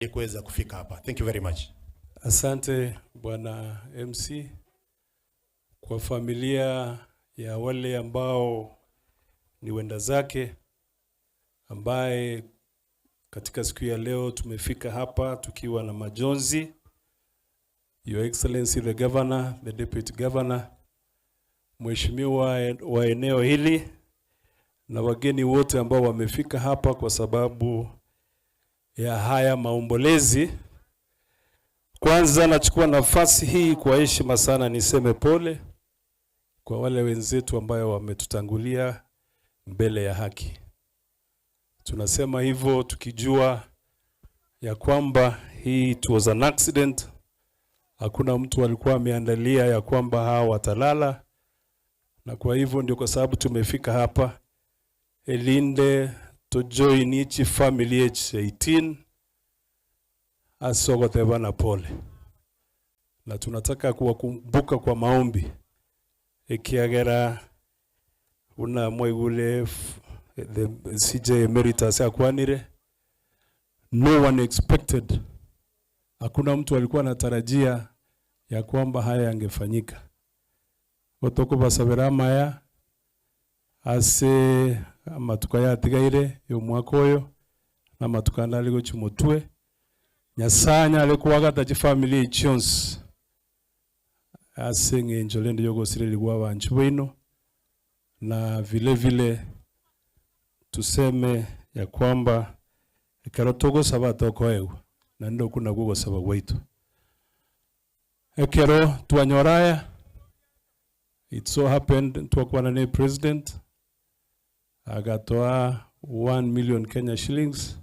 Kuweza kufika hapa. Thank you very much. Asante, Bwana MC, kwa familia ya wale ambao ni wenda zake, ambaye katika siku ya leo tumefika hapa tukiwa na majonzi. Your Excellency the Governor, the Deputy Governor, Mheshimiwa wa eneo hili na wageni wote ambao wamefika hapa kwa sababu ya haya maombolezi. Kwanza nachukua nafasi hii kwa heshima sana niseme pole kwa wale wenzetu ambayo wametutangulia mbele ya haki. Tunasema hivyo tukijua ya kwamba hii, it was an accident. Hakuna mtu alikuwa ameandalia ya kwamba hawa watalala, na kwa hivyo ndio kwa sababu tumefika hapa erinde to join each family H18 asogoteba na pole, na tunataka kuwakumbuka kwa maombi ekiagera una mwaigure the CJ Emeritus akwanire, no one expected, hakuna mtu alikuwa anatarajia ya kwamba haya yangefanyika. Gotokobasabera amaya ase amatuko yatigaire y'omwaka oyo na amatuko ande ari gochia motwe. Nyasaye anyare kwagata chifamily chionsi ase eng'encho rende yogosirerigwa abanchu baino, na vile vile tuseme ya kwamba ekero togosaba tokoegwa, na ndo okwo nabwo ogosaba gwaito ekero twanyora aya. It so happened twakwana na president agatoa 1 million Kenya shillings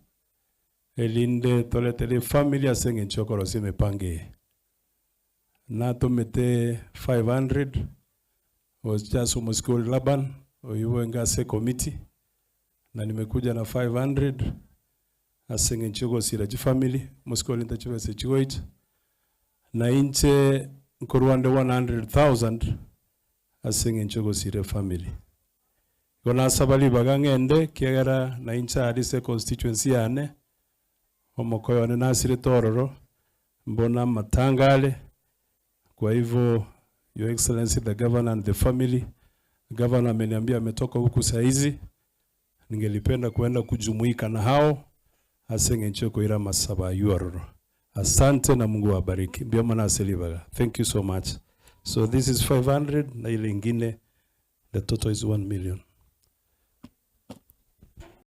erinde toretere family ase eng'encho okorosia emipango eye. Natomete 500 was just omosike Laban oyubo ase committee, na nimekuja na 500 ase eng'encho ogosira chifamily omosike orente chibesa chigoicha, na inche nkorwande 100,000 ase eng'encho ogosira family. Igo nasaba ribaga ng'ende kiagera na inche aria ase constituency yane omokoyo one nasirete ororo mbona amatanga. Kwa hivyo, Your Excellency the Governor and the family, Governor ameniambia ametoka huku saa hizi, ningelipenda kuenda kujumuika na hao ase eng'encho koira amasaba aywo ororo. Asante na Mungu awabariki. Mbuya mono ase ribaga. Thank you so much. So this is 500 na ile ingine, the total is 1 million.